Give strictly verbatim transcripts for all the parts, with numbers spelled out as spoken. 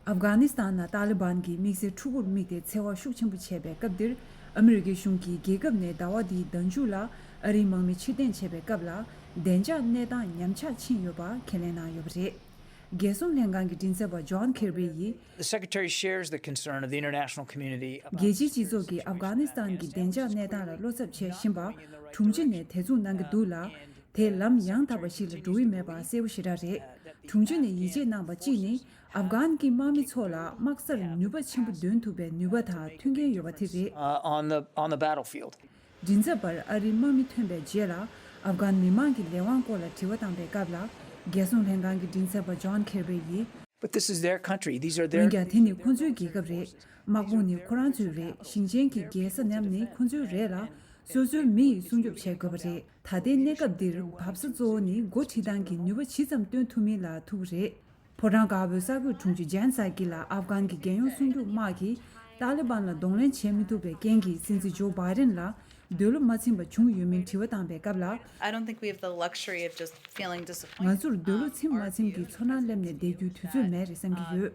ཨབ་གྷ་ནི་སི་ཐན་ནང་ཏཱ་ལི་བན་གྱིས་དམིགས་བསལ་ཕྲུ་གུར་དམིགས་ཏེ་འཚེ་བ་ཤུགས་ཆེན་པོ་བྱས་པའི་སྐབས་འདིར། ཨ་མི་རི་ཀའི་གཞུང་གིས་རྒྱལ་ཁབ་ནས་ཟླ་བ་འདིའི་ཟླ་མཇུག་ལ་ཨ་རིའི་དམག་མི་ཕྱིར་འཐེན་བྱས་པའི་སྐབས་ལ། བདེ་འཇགས་གནས་སྟངས་ཉམས་ཆག་ཕྱིན་ཡོད་པ་ཁས་ལེན་གནང་ཡོད་པ་རེད། རྒྱལ་སྲུང་ལྷན་ཁང་གི་མགྲིན་ཚབ་པ་ཇོན་ཁེར་བི་ཡིས། The Secretary shares the concern of the international community about རྒྱལ་སྤྱིའི་སྤྱི་ཚོགས་ཀྱིས་ཨབ་གྷ་ནི་སི་ཐན་གྱི་བདེ་འཇགས་གནས་སྟངས་ལ་བློ་འཚབ་བྱེད་བཞིན་པ་དྲུང་ཆེ་ནས་དེ་མཚུངས་གནང་གི་འདུག་ལ། དེ་ལམ་ཡང་དག་པ་ཞིག་ལ་འགྲོ་གི་མེད་པ་གསལ་པོ་ཞེ་དྲག་རེད། དྲུང་ཆེ་ནས་ཡིད་ཆེས་གནང་པ་གཅིག་ནི། ཨབ་གྷན་གྱི་དམག་མི་ཚོ་ལ་དམག་སར་ནུས་པ་ཆེན་པོ་འདོན་ཐུབ་པའི་ནུས་པ་དང་མཐུན་རྐྱེན་ཡོད་པ་དེ་རེད། Uh, on the on the battlefield. མགྲིན་ཚབ་པར་ཨ་རིའི་དམག་མི་ཐོན་པའི་རྗེས་ལ། ཨབ་གྷན་མི་མང་གི་ལས་དབང་སྐོར་ལ་དྲི་བ་བཏང་པའི་སྐབས་ལ། རྒྱལ་སྲུང་ལྷན་ཁང་གི་མགྲིན་ཚབ་པ་ཇོན་ཁེར་བི་ཡིས། But this is their country. These are their འོན་ཀྱང་དེ་ནི་ཁོ་ཚོའི་རྒྱལ་ཁབ་རེད། དམག་དཔུང་ནི་ཁོ་རང་ཚོའི་རེད། ཞིང་ཆེན་གྱི་རྒྱལ་ས་རྣམས་ནི་ཁོ་ཚོའི་རེད་ལ། སོ་སོའི་མི་ཡིས་སྲུང་སྐྱོབ་བྱེད་དགོས་པ་རེད། ད་ལྟའི་གནས་སྐབས་འདིར་འབབ་ས་གཙོ་བོ་ནི་འགོ་ཁྲིད་སྟངས་ཀྱི་ནུས་པ་ཇི་ཙམ་བཏོན་ཐུབ་མིན་ལ་ཐུག་རེད། ཕོ་བྲང་དཀར་པོའི་གསར་འགོད་དྲུང་ཆེ་ཇན་སཱ་ཀི་ལ་ཨབ་གྷན་གྱི་རྒྱལ་ཡོངས་སྲུང་སྐྱོབ་དམག་གིས་ཏཱ་ལི་བན་ལ་གདོང་ལེན་བྱེད་མི་ཐུབ་པའི་རྐྱེན་གྱིས་སྲིད་འཛིན་ཇོ་བྷའི་ཌེན་ལ་འདོད་བློ་མ་ཚིམ་པ་བྱུང་ཡོད་མིན་དྲི་བ་བཏང་པའི་སྐབས་ལ། I don't think we have the luxury of just feeling disappointed. ང་ཚོར་འདོད་བློ་ཚིམ་མ་ཚིམ་གྱི་ཚོར་སྣང་སླེབས་ནས་བསྡད་རྒྱུའི་དུས་ཚོད་མེད་རེད་བསམ་གྱི་ཡོད།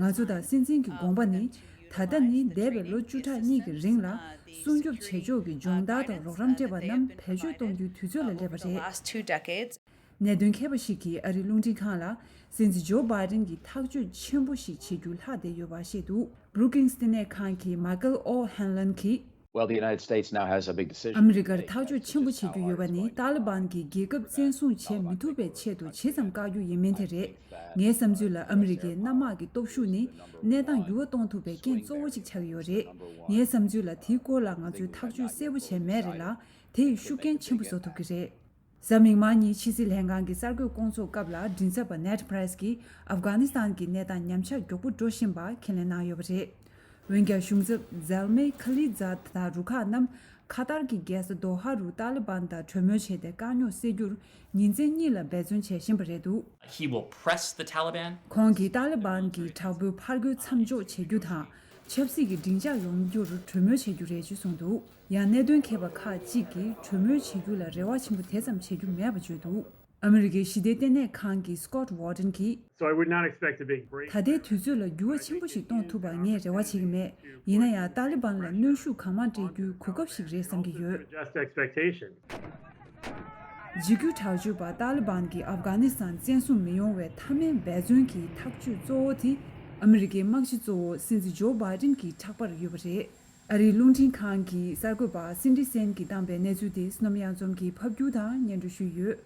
ང་ཚོ་དང་སྲིད་འཛིན་གྱི་དགོངས་པ་ནི། ད་ལྟ་ནི་འདས་པའི་ལོ་བཅུ་ཕྲག་གཉིས་ཀྱི་རིང་ལ་སྲུང་སྐྱོབ་བྱེད་ཕྱོགས་ཀྱི་སྦྱོང་བརྡར་དང་རོགས་རམ་སྤྲད་པ་རྣམས་བེད་སྤྱོད་གཏོང་རྒྱུའི་དུས་ཚོད་ལ་སླེབས་པ་རེད། གནད་དོན་མཁས་པ་ཞིག་གིས་ཨ་རིའི་རླུང་འཕྲིན་ཁང་ལ། སྲིད་འཛིན་ཇོ་བྷའི་ཌེན་གྱིས་ཐག་གཅོད་ཆེན་པོ་ཞིག་བྱེད་རྒྱུ་ལྷག་བསྡད་ཡོད་པ་བཤད་འདུག Brookings་བསྟི་གནས་ཁང་གི་མ་ཀལ་ཨོ་ཧན་ལན་གྱིས། Well, the United States now has a big decision. ཨ་མི་རི་ཀར་ཐག་གཅོད་ཆེན་པོ་བྱེད་རྒྱུ་ཡོད་པ་ནི། ཏཱ་ལི་བན་གྱིས་རྒྱལ་ཁབ་བཙན་བཟུང་བྱེད་མི་ཐུབ་པའི་ཆེད་དུ་ཇི་ཙམ་བཀག་རྒྱུ་ཡིན་མིན་དེ་རེད། ངའི་བསམ་ཚུལ་ལ་ཨ་མི་རི་ཀའི་གནམ་དམག་གི་སྟོབས་ཤུགས་ནི་གནས་སྟངས་འགྱུར་བ་གཏོང་ཐུབ་པའི་རྐྱེན་གཙོ་བོ་གཅིག་ཆགས་ཀྱི་ཡོད་རེད། ངའི་བསམ་ཚུལ་ལ་དེའི་སྐོར་ལ་ང་ཚོས་ཐག་གཅོད་གསལ་པོ་བྱས་མེད་རེད་ལ། དེ་ཡིས་ཤུགས་རྐྱེན་ཆེན་པོ་བཟོ་ཐུབ་ཀྱི་རེད། གཟའ་མིག་དམར་ཉིན་ཕྱི་སྲིད་ལྷན་ཁང་གི་གསར་འགོད་སྐོང་ཚོགས་སྐབས་ལ། མགྲིན་ཚབ་པ་ནེཌ་པྲེས་ཀྱིས་ཨབ་གྷ་ནི་སི་ཐན་གྱི་གནས་སྟངས་ཉམས་ཆག་མགྱོགས་པོ་འགྲོ་བཞིན་པ་ཁས་ལེན་གནང་ཡོད་པ་རེད། འོན་ཀྱང་། གཞུང་ཚབ་ཛལ་མེ་ཁ་ལི་ཛཱད་དང་རུ་ཁག་རྣམས་ཁ་ཏར་གྱི་རྒྱལ་ས་དོ་ཧ་རུ་ཏཱ་ལི་བན་དང་གྲོས་མོལ་བྱས་ཏེ། དཀའ་རྙོག་སེལ་རྒྱུར་ཉིན་མཚན་གཉིས་ལ་འབད་བརྩོན་བྱེད་བཞིན་པ་རེད་འདུག He will press the Taliban. ཁོང་གིས་ཏཱ་ལི་བན་གྱི་དྲག་པོའི་ཕར་རྒོལ་མཚམས་འཇོག་བྱེད་རྒྱུ་དང་། ཆབ་སྲིད་ཀྱི་སྡིངས་ཆ་ཡོང་རྒྱུར་གྲོས་མོལ་བྱེད་རྒྱུ་རེད་ཅེས་གསུངས་འདུག་ཡང་། གནད་དོན་མཁས་པ་ཁག་ཅིག་གིས་གྲོས་མོལ་བྱེད་རྒྱུ་ལ་རེ་བ་ཆེན་པོ་དེ་ཙམ་བྱེད་རྒྱུ་མེད་པ་བརྗོད་འདུག་ཨ་མི་རི་ཀའི་ཞི་བདེ་ལྟེ་གནས་ཁང་གི་སི་ཀོཊ་ཝར་ཌེན་གྱིས། So I would not expect a big break. ད་ལྟའི་དུས་ཚོད་ལ་འགྱུར་བ་ཆེན་པོ་ཞིག་གཏོང་ཐུབ་པར་ངས་རེ་བ་བྱེད་ཀྱི་མེད། ཡིན་ན་ཡང་། ཏཱ་ལི་བན་ལ་གནོན་ཤུགས་གང་མང་སྤྲད་རྒྱུའི་གོ་སྐབས་ཤིག་རེད་བསམ་གྱི་ཡོད། Just expectation. འཇིགས་སྐུལ་དྲག་སྤྱོད་པ་ཏཱ་ལི་བན་གྱིས་ཨབ་གྷ་ནི་སི་ཐན་བཙན་བཟུང་མི་ཡོང་བའི་མཐའ་མའི་འབད་བརྩོན་གྱི་ཐག་གཅོད་གཙོ་བོ་དེ། ཨ་མི་རི་ཀའི་དམག་སྤྱི་གཙོ་བོ་སྲིད་འཛིན་ཇོ་བྷའི་ཌེན་གྱི་ཕྲག་པར་ཡོད་པ་རེད། ཨ་རིའི་རླུང་འཕྲིན་ཁང་གི་གསར་འགོད་པ་སིན་ཌི་སེན་གྱིས་བཏང་པའི་གནས་ཚུལ་དེ་བསོད་ནམས་གཡང་འཛོམས་ཀྱིས་ཕབ་སྒྱུར་དང་སྙན་སྒྲོན་ཞུས་ཡོད།